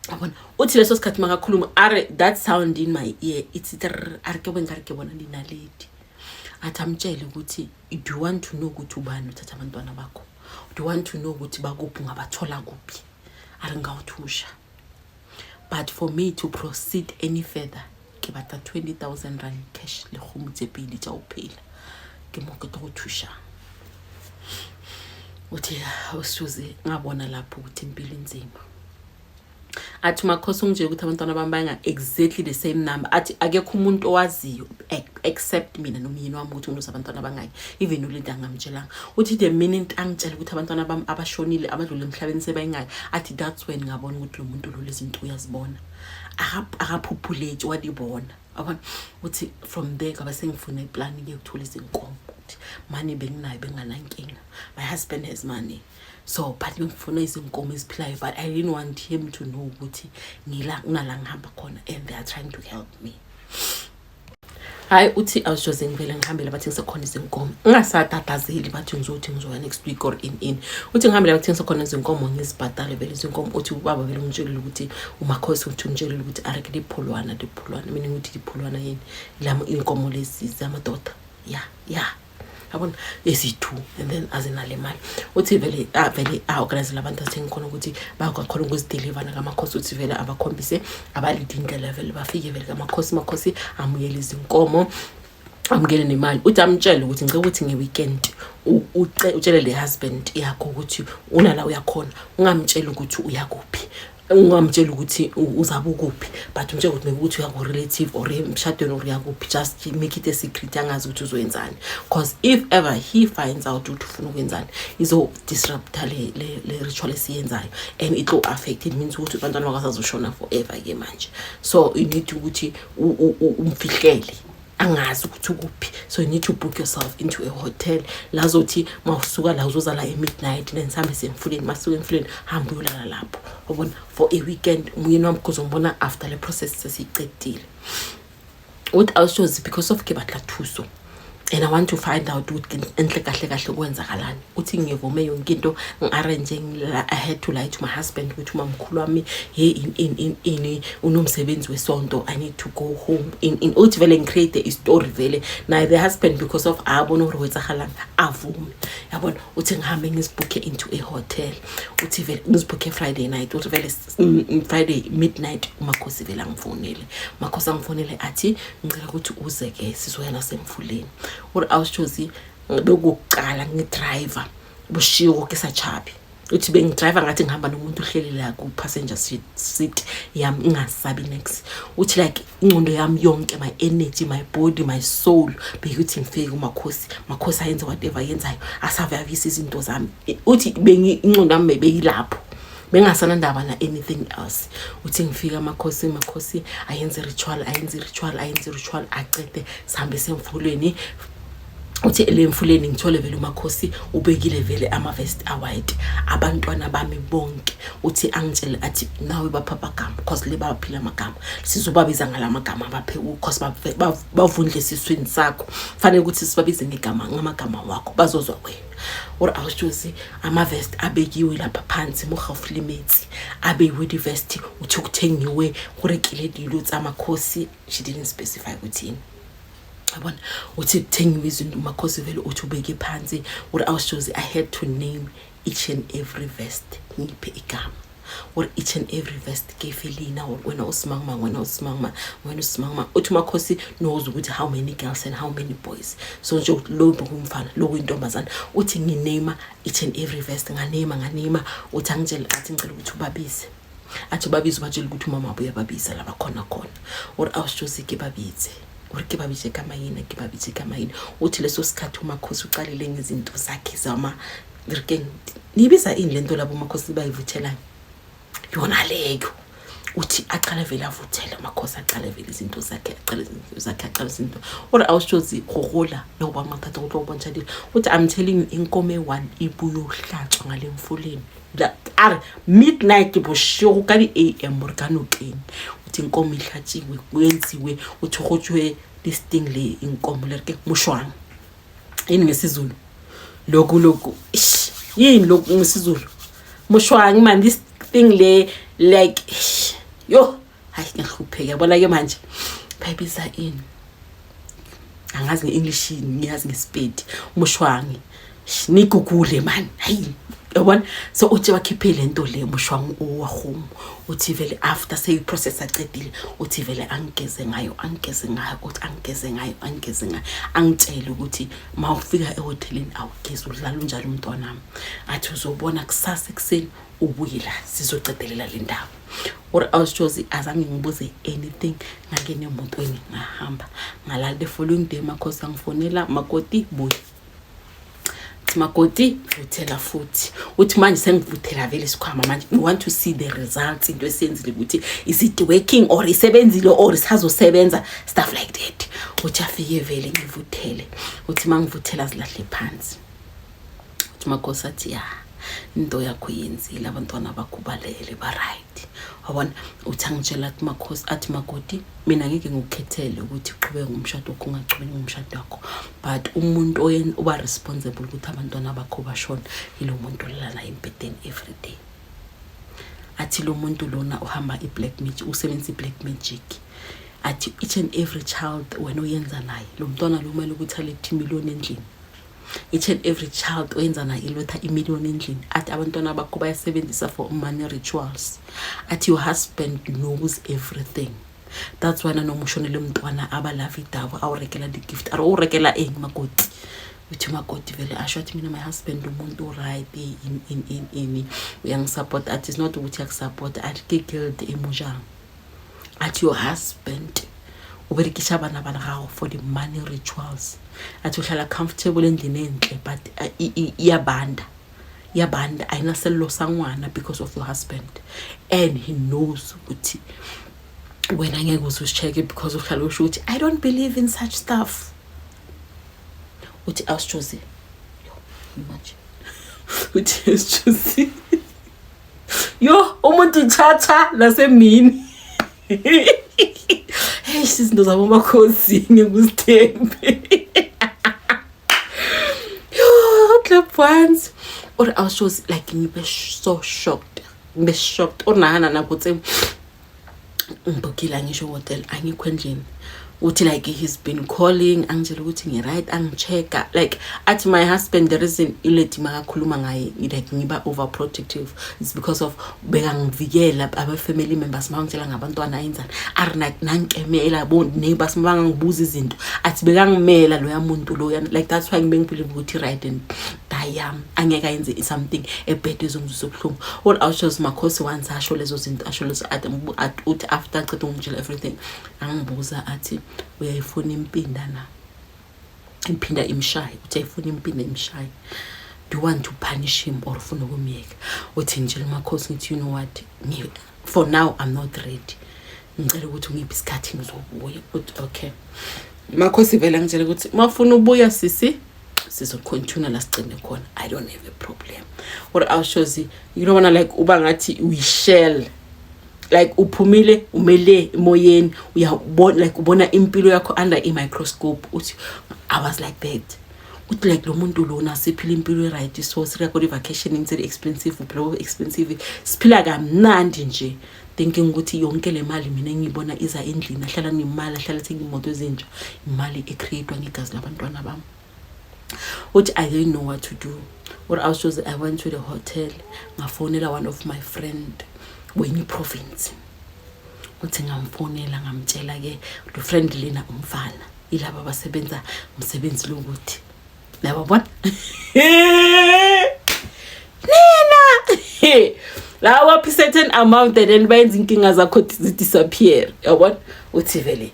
abona uthi leso sikhathi makakhuluma, a re that sound in my ear, ithi trrr, a re ke nkare ke bona dinaledi. Athi amtshele ukuthi, do you want to know ukuthi ubani uthatha abantwana bakho? Do you want to know ukuthi bakuphi, ungabathola kuphi? A re ngawuthusha, but for me to proceed any further, ke batla R20 000 cash le kgomo tse pedi tša go phela, ke mo ke tlo go thušang. Uthi awusuze ngabona lapho ukuthi impilo inzima. Athi umakhosi ungitshela ukuthi abantwana bami banga exactly the same number. Athi akekho umuntu owaziyo except mina nomyeni wami ukuthi ngiluze abantwana abangaki, even uLinda angamtshelanga. Uthi the minute angitshela ukuthi abantwana bami abashonile, abadlule emhlabeni sebayingaki, athi that's when ngabona ukuthi lo muntu lo lezi zinto uyazibona, akaphuphuleti wadibona, yabona. Uthi from there kwabe sengifuna iplani yokuthola izinkomo, ukuthi money benginayo, benganankinga, my husband has money, so but bengifuna izinkomo eziphilayo, but I didn't want him to know ukuthi ngila kunala ngihamba khona and they are trying to help me. Hayi, uthi awushoze ngivele ngihambele bathengisa khona izinkomo, ngingasatatazeli, bathi ngizothi ngizoya next week or in. Uthi ngihambele bathengisa khona izinkomo, ngizibhadale vele izinkomo. Uthi ubaba vele ungitshelile ukuthi umakhosi uthi ungitshelile ukuthi areke dipholwana dipholwana, meaning ukuthi dipholwana yini lama inkomo lezi zamadoda ya yabona ezi-two, and then azinale mali. Uthi vele vele a-organizele abantu athengi khona ukuthi bangakhona ukuzideliva nakamakhosi. Uthi vele abakhombise abalide indlela, vele bafike vele kamakhosi, makhosi amukele izinkomo, amukele nemali. Uthi amtshele ukuthi ngicela ukuthi nge-weekend utshele le husband yakho ukuthi unala uyakhona, ungamtsheli ukuthi uyakuphi. Ungamtshela ukuthi uzabe ukuphi, but umtshela ukuthi maybe ukuthi uya ku-relative or emshadweni or uyakuphi. Just make it a secret, angazi ukuthi uzoyenzani, because if ever he finds out ukuthi ufuna ukwenzani, izo-disrupta le ritual esiyenzayo and it will affect. It means ukuthi abantwana bakasazoshona forever-ke manje. So you need ukuthi umfihlele, angazi ukuthi ukuphi. So you need to book yourself into a hotel lazothi mawusuka la uzoza la e-midnight, then sihambe semfuleni. Masuka emfuleni, hambe uyolala lapho, wabona, for a weekend. Umyeni wami kuzombona after le process sesiyicedile. Uthi awushozi because of ke batla thuso and I want to find out ukuthi enhle kahle kahle kwenzakalani. Uthi ngivume yonke into, ngi-arrange. I had to lie to my husband ukuthi umamkhulu wami, hey, in in in ini unomsebenzi wesonto, I need to go home in. Uthi vele ngicreate i-story vele naye the husband, because of abona gore ho etsahalang, avume, yabona. Uthi ngihambe ngizibhukhe into a hotel. Uthi vele ngizibhukhe Friday night. Uthi vele Friday midnight umakhosi vele angifonele. Umakhosi angifonele athi, "Ngicela ukuthi uze-ke, sizoya nasemfuleni." Uri awushozi bekukuqala ngidriver bushiwo ke sachabi. Uthi bengidrayiva ngathi ngihamba nomuntu uhleli la ku-passenger seat yami, ngingasabi next. Uthi like ingqondo yami yonke, my energy, my body, my soul, bekuthi ngifike kumakhosi, makhosi ayenze whatever ayenzayo, asavavisa izinto zami. Uthi ingqondo yami beyilapho, bengasanandaba na anything else. Uthi ngifika amakhosi, makhosi ayenze ritual, ayenze ritual, ayenze ritual, acede, sihambe semfulweni. Uthi le mfuleni ngithole vele umakhosi ubekile vele ama-vest a-white, abantwana bami bonke. Uthi angitshele athi, "Nawe bapha amagama, cause le baphila amagama, sizobabiza ngala magama baphe, cause bavundle esiswini sakho, fanele ukuthi sibabize ngegama, ngamagama wakho, bazozwa wena." Ore awushozi ama-vest abekiwe lapha phansi mo gaufi le metsi, abekiwe di-vest. Uthi kuthengiwe, go rekile dilo tsa makhosi. She didn't specify ukuthi yini, yabona. Uthi kuthengiwe izinto, umakhosi vele uthi ubeke phansi. Uri awushozi I had to name each and every vest, ngiphe igama. Or each and every vest ke felina, or wena usimangmang, wena usimangmang, wena usimangmang. Uthi umakhosi knows ukuthi how many girls and how many boys, so nje lo kumfana, lo kuyintombazana. Uthi nginame each and every vest, nganame, nganame. Uthi angitshele athi, "Ngicela ukuthi ubabize." Athi ubabize, ubatshele ukuthi umama wabo uyababiza laba khona khona. Or awushozi ke babitse, ore ke babitse ka maina, ke babitse ka maina. Uthi leso sikhathi umakhosi ucalile ngezinto zakhe zama rekeng, niyibiza ini lento labo umakhosi bayivuthelayo yona leyo. Uthi aqale vele avuthele umakhosi, aqale vele izinto zakhe, aqale izinto zakhe, aqale izinto. Ore awushozi gogola le go ba mathata go tlo go bontsha dilo. Uthi I'm telling you, inkomo e-one ibuyohlatshwa ngale mfuleni a re midnight bošego ka di-am re ka nokeng. Uthi inkomo ihlatshiwe, kuyenziwe, uthi go tswe this thing le, inkomo le re ke moshwang yini ngesiZulu lokhu lokhu? Ish, yini lokhu ngesiZulu, moshwang man, this thing le like ish, yo hayi ngiyahlupheka, yabona ke manje bayibiza ini, angazi nge-English yini, ngiyazi ngesipedi moshwangi, nigugule man, hayi yabona. So uthi bakhiphe le nto le, moshwang owahome. Uthi vele after seyi-process acedile, uthi vele angigeze ngayo, angigeze ngayo. Uthi angigeze ngayo, angigeze ngayo, angitshele ukuthi ma ufika ehoteleni awugezi, udlala unjalo umntwanami. Athi uzobona kusasa ekuseni, ubuye la, sizocedelela le ndaba. Or awushozi azange ngibuze anything, ngangena emotweni ngahamba, ngalala. The following day makhosi angifonela, "Makoti, buya." Uthi, "Makoti, vuthela futhi." Uthi manje sengivuthela vele isikhwama manje, we want to see the results, into esiyenzile ukuthi is it working or isebenzile or isazosebenza, stuff like that. Uthi afike vele ngivuthele. Uthi mangivuthela zilahle phansi. Uthi makhosi athi, "Ya, into yakho yenzile, abantwana bakho balele, ba-right," wabona. Uthi angitshela athi makhosi athi, "Makoti, mina ngeke ngikukhethele ukuthi uqhubeke ngomshado wakho, ungachubeki ngomshado wakho, but umuntu oba responsible ukuthi abantwana bakho bashona yilo muntu olala naye embhedeni every day." Athi lo muntu lona uhamba i-black magic, usebenzisa i-black magic. Athi each and every child wena oyenza naye lo mntwana lo kumele ukuthi alethe imiliyoni endlini, each and every child oyenza naye iletha imiliyoni endlini. Athi abantwana bakho bayasebenzisa for money rituals. Athi your husband knows everything, that's why nanoma ushonele umntwana abalava idabo awurekela di-gift. Are o rekela eng, makoti? Uthi umakoti vele asho athi, mina my husband umuntu right, in in in in uyangisupport. Athi it's not ukuthi yakusupport, athi ke guilt emujang. Athi your husband o berekisa bana ba gago for the money rituals. Athi uhlala comfortable endlini enhle, but iyabanda, iyabanda, ayinasello sangwana because of your husband, and he knows ukuthi wena ngeke uze usi-check-e because uhlala usho ukuthi I don't believe in such stuff. Uthi awusitshozi, yo, imagine, uthi awusitshozi, yo, umuntu uthatha nasemini. Hey, izinto zabo makhosi ngikuzithembe. Yo, clap once or I was just like, ngibe so shocked, ngibe shocked. Or nahana nako tse ngibhukile, ngisho hotel, angikho endlini. Uthi like he's been calling, angitshela ukuthi ngi-right, angi-check-a. Like athi my husband, the reason iledi makakhuluma ngaye like ngiba overprotective is because of bekangivikela aba-family members makangitshela ngabantwana ayenzani, ari nankemela bo-neighbors mabangangibuza izinto, athi bekangimela loya muntu loya. Like that's why ngibe ngibelieve ukuthi right and die yami angeke ayenze something ebhede ezongizwisa ubuhlungu. All awusho makhosi once asho lezo zinto, asho lezo, athi uthi after aceda ukungitshela everything, angibuza athi uyayifuna impinda na, impinda imshaye. Uthi ayifuna impinda imshaye, do you want to punish him or ufuna ukumyeka? Uthi ngitshela umakhosi ngithi, you know what, for now I'm not ready, ngicela ukuthi ungiphe isikhathi, ngizobuya. Uthi okay, makhosi vele angitshela ukuthi mafuna ubuya sisi, sizocontinue la sigcine khona, I don't have a problem. Or awushozi, you know, wanna like uba ngathi uyishell, like uphumile umele emoyeni, uyabona like ubona impilo yakho under i-microscope. Uthi I was like that. Uthi like lo muntu lona siphila impilo e-right, so siya kule vacation instead expensive, uphila expensive, siphila kamnandi nje, thinking ukuthi yonke le mali mina engiyibona iza endlini, ahlala nemali, ahlala ethenga imoto ezintsha, imali ecreatwa ngegazi labantwana bami. Uthi I didn't know what to do. Or I was just, I went to the hotel, ngafonela one of my friend wenye province. Uthi ngamfonela, ngamtshela ke lo friend lena umfana ilaba abasebenza umsebenzi lokuthi nababona nina la waphi certain amount and then bayenza inkinga zakho zidisappear, yabona. Uthi vele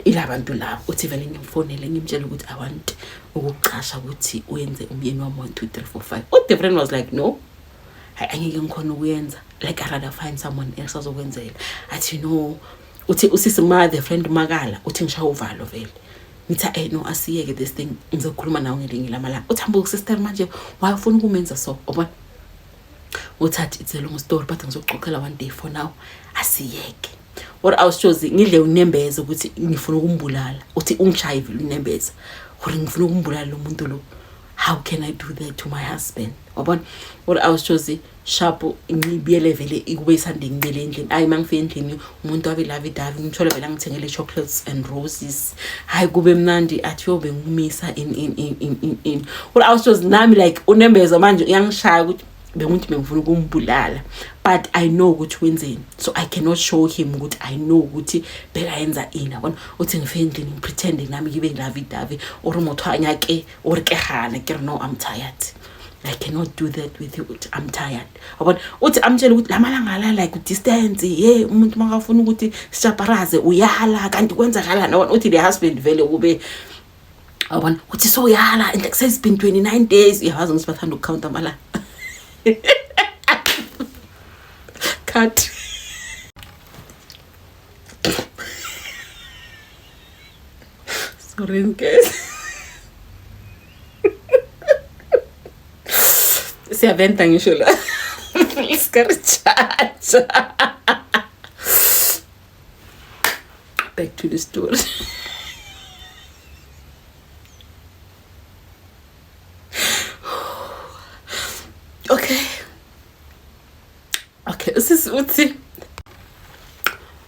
ilabantu labo, uthi vele ngimfonele, ngimtshele ukuthi I want ukuqasha ukuthi uyenze umyeni wami 1 2 3 4 5. The friend was like, no, hayi, angeke ngikhona ukuyenza, like I rather find someone else azokwenzela. Athi no, uthi usisi ma the friend makala, uthi ngishaya uvalo vele, ngithi eh no, asiyeke this thing, ngizokhuluma nawe ngelinye lamalanga. Uthi hambo sister, manje why ufuna ukumenza so, ubona? Uthathi it's a long story, but ngizoxoxela one day, for now asiyeke. Or awushozi ngidle unembeza ukuthi ngifuna ukumbulala. Uthi ungishaye vele unembeza gore ngifuna ukumbulala lo muntu lo, how can I do that to my husband, wabona? Or awushozi sharp, ngibiyele vele kube isande, ngibiyele endlini. Ayi, mangifika endlini umuntu wabe lovey dovey, ngithole vele angithengele chocolates and roses, hayi kube mnandi. Athi yobe ngumisa in in in in in in. Or awushozi nami like unembeza manje uyangishaya ukuthi benguthi bengifuna ukumbulala, but I know ukuthi wenzeni, so I cannot show him ukuthi I know ukuthi bekayenza ini, yabona. Uthi ngifike endlini ngipretende nami ngibe lovey dovey, or motho a nyake or ke gane ke re no, I'm tired, I cannot do that with you. Uthi I'm tired, yabona. Uthi amtshele ukuthi lamalanga la like distance ye umuntu makafuna ukuthi sishaparaze uyala, kanti kwenzakalani, yabona. Uthi the husband vele kube, yabona, uthi so uyala and like says been 29 days, uyawazi ngithi bathanda ukucount amalanga. Cut. Sorry guys, siyaventa ngisho la isikarichacha. Back to the story. Okay, usisi uthi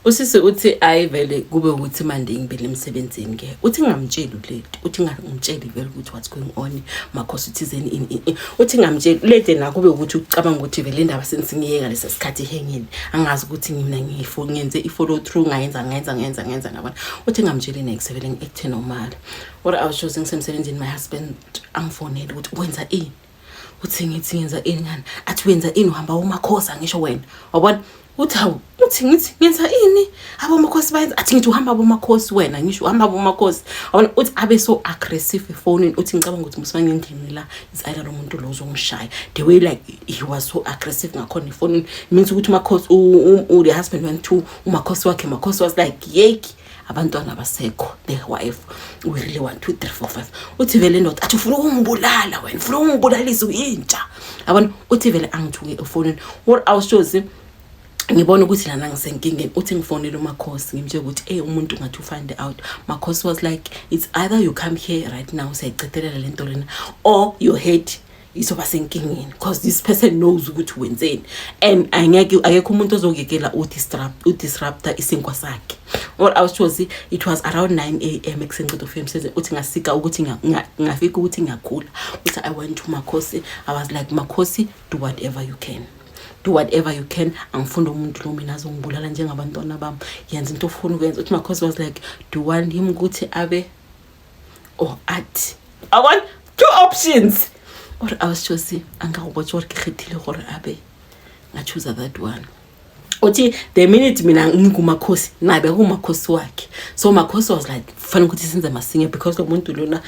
Usisi uthi ayi vele kube ukuthi manje ngibile emsebenzini ke. Uthi ngingamtsheli ulady. Uthi ngingamtsheli vele ukuthi what's going on. Makhosi uthizeni ini ini. Uthi ngingamtsheli ulady na kube ukuthi ucabanga ukuthi vele indaba sensingiyeka lesa sikhathi ihangile. Angazi ukuthi mina ngifo ngenze i follow through ngayenza ngayenza ngayenza ngayenza ngabona. Uthi ngingamtsheli next vele ngi-acte normal. What I was choosing ngisemsebenzini, my husband angifonele ukuthi wenza ini. Uthi ngithi ngenza ini ngani? Athi wenza ini, uhamba umakhosi, angisho wena. Wabona? Uthi hawu, uthi ngithi ngenza ini? Abomakhosi bayenza, athi ngithi uhamba abomakhosi wena, ngisho uhamba abomakhosi. Wabona? Uthi abe so aggressive efonini. Uthi ngicabanga ukuthi musangindini la, it's either lo muntu lo uzongishaya. The way like he was so aggressive ngakhona efonini means ukuthi umakhosi, the husband went to umakhosi wakhe. Makhosi was like, "Yeki, abantwana basekho, the wife we really 1 2 3 4 5." Uthi vele indoda athi, "Ufuna ukungibulala wena, ufuna ukungibulalisa, uyintsha." Yabona, uthi vele angithuke efonini. What I was shows ngibona ukuthi lana ngisenkingeni. Uthi ngifonele umakhosi, ngimtshela ukuthi hey, umuntu ngathi ufind out. Makhosi was like, "It's either you come here right now, siyayicethelela lento lena, or your head izoba senkingeni, because this person knows ukuthi wenzeni and angeke, akekho umuntu ozokuyekela udisrupta isinkwa sakhe." Or I was chose it was around 9 a.m. ekuseni, ngiceda ukufika emsebenzini. Uthi ngasika ukuthi ngafika ukuthi ngiyakhula. Uthi I went to Makhosi. I was like, "Makhosi, do whatever you can, do whatever you can. Angifuni umuntu lo mina azongibulala njengabantwana bami. Yenza into ofuna ukuyenza." Uthi Makhosi was like, "Do you want him ukuthi abe or athi?" I want two options. Or I was just angakubotsa gore ke kgethile gore abe, ngachoose that one. Uthi the minute mina ngikumakhosi naye bekumakhosi wakhe, so makhosi was like, kufanele ukuthi senze masinya because lo muntu lona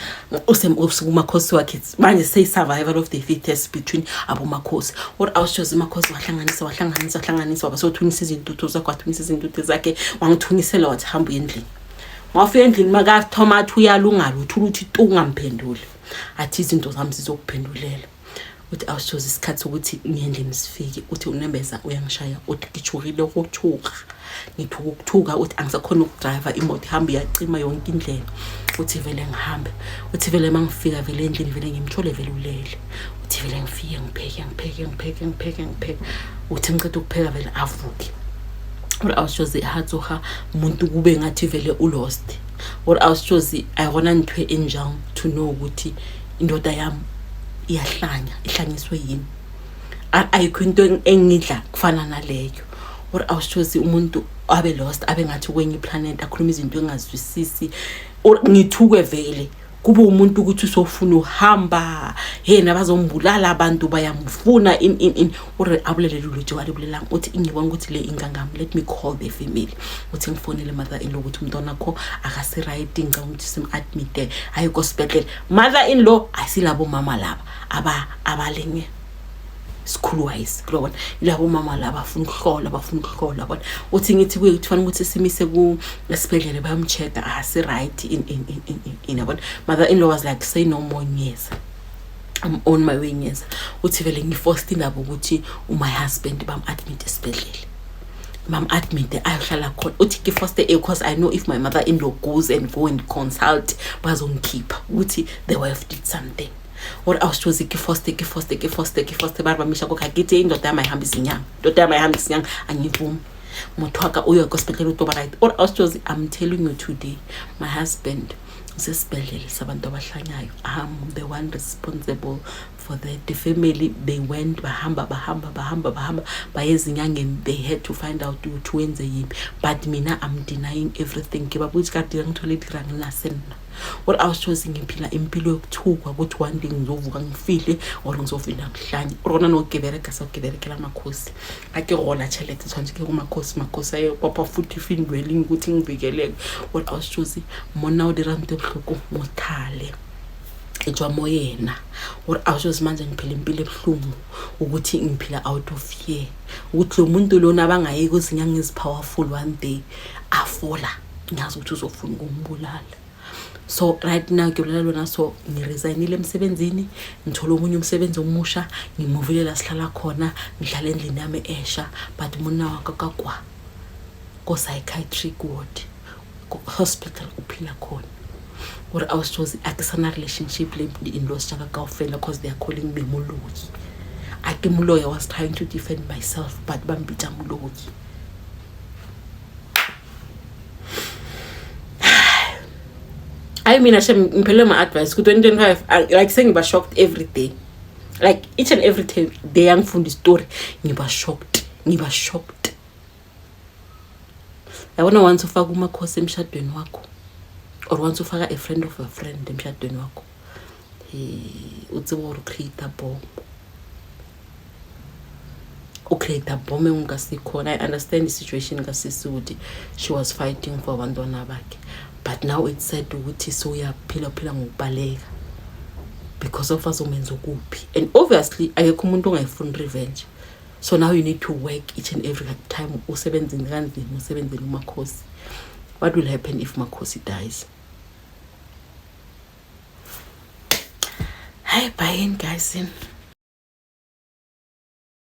usekumakhosi wakhe manje, seyi-survival of the fittest between abomakhosi. Or awushoze umakhosi wahlanganisa, wahlanganisa, wahlanganisa, waba sothunisa izintuthu zakhe, wathunisa izintuthu zakhe, wangithunisela, wathi hamba uye endlini. Wafika endlini, makathoma athi uyalungala, uthula ukuthi tu, ungamphenduli, athi izinto zami zizokuphendulela. Uthi awushoze isikhathi sokuthi ngiye endlini sifike, uthi unembeza uyangishaya. Uthi ngijukile ukuthuka, ngithuka ukuthuka. Uthi angisakhona ukudrayiva imoto, ihambe iyacima yonke indlela. Uthi vele ngihambe. Uthi vele uma ngifika vele endlini, vele ngimthole vele ulele. Uthi vele ngifike ngipheke, ngipheke, ngipheke, ngipheke, ngipheke. Uthi ngiceda ukupheka vele avuke. Or awushoze hatsoga umuntu kube ngathi vele ulost. Or awushoze ayikona ntho e njang to know ukuthi indoda yami iyahlanya, ihlanyiswe yini. Ayikho into engidla kufana naleyo. Or awushozi umuntu abe lost, abe ngathi kwenye iplanet, akhuluma izinto engazwisisi, or ngithukwe vele kube umuntu ukuthi usofuna uhamba yena, bazombulala, abantu bayamfuna, in in in. Ore abulele lutho walibulelang. Uthi ngibona ukuthi le ingangami, let me call the family. Uthi ngifonele mother in law ukuthi umntwana wakho akasi-right, ngicabanga ukuthi sim-admite hayi kosibhedlela. Mother in law ayisilabo mama laba aba abalenye sikhulu wise kulobona, ilabo mama laba bafuna ukuhlola, bafuna ukuhlola bona. Uthi ngithi kuye kufanele ukuthi simise ku esibhedlela, bayamcheck, asi right, in in in in in, yabona. Mother in law was like, "Say no more, ngiyeza, I'm on my way, ngiyeza." Uthi vele ngiforced indaba ukuthi my husband bam-admit esibhedlela, bam-admit ayohlala khona. Uthi ke-forced because I know if my mother in law goes and go and consult, bazongikhipha ukuthi the wife did something. Or awushozi ke-forced, ke-forced, ke-forced, ke-forced, ba re bamisha kokha kithi indoda yami ayihamba izinyanga, indoda yami ayihamba izinyanga, angivumi. Motho wa ka o ya ko sepetlele, o tlo ba right. Or awushozi, I'm telling you today, my husband usesibhedlela sabantu abahlanyayo. I'm the one responsible for that. The family, they went, bahamba, bahamba, bahamba, bahamba, baye ezinyangeni. They had to find out ukuthi wenze yini, but mina I'm denying everything. Ke ba botse ka dirang thole dirang nna se nna. Or awushozi ngiphila impilo yokuthukwa ukuthi one day ngizovuka ngifile or ngizovinda ngihlanye. Or gona no ke bereka sa ke berekela makhosi, a ke gola tšhelete tshwanetse ke go makhosi, makhosi a papa futhi findweling ukuthi ngivikeleke. Or awushozi monna o dira nto e bohloko mothale e tswa mo yena. Or awushozi manje ngiphila impilo ebuhlungu ukuthi ngiphila out of fear ukuthi lo muntu lona abangayi kwezinyanga ezi-powerful, one day afola, ngiyazi ukuthi uzofuna ukumbulala. So right now ke bolela lona, so ngiresignile emsebenzini, ngithole omunye umsebenzi omusha, ngimuvile la sihlala khona, ngihlala endlini yami esha, but monna wa ka ka kwa ko-psychiatric ward hospital uphila khona. Gore awushozi a ke sana relationship le di-in-laws tša ka kaofela cause they are calling me moloi. A ke moloi. I was trying to defend myself, but ba mpitša moloi. Hayi, mina shem, ngiphelele ma-advice ku-2025. Like, sengiba shocked every day, like each and every day angifunda isitori, ngiba shocked, ngiba shocked. Yabona, once ufaka umakhosi emshadweni wakho or once ufaka a friend of a friend emshadweni wakho, o tsebe gore create bomb, ucreate bomb engungasikhona. I understand i-situation kasisi ukuthi she was fighting for abantwana bakhe, but now it's sad ukuthi sowuyaphila, uphila ngokubaleka because of azomenza ukuphi. And obviously akekho umuntu ongayifuni revenge, so now you need to work each and every time, usebenzeni kanzima, usebenzele umakhosi. What will happen if Makhosi dies? Hayi, bye guys.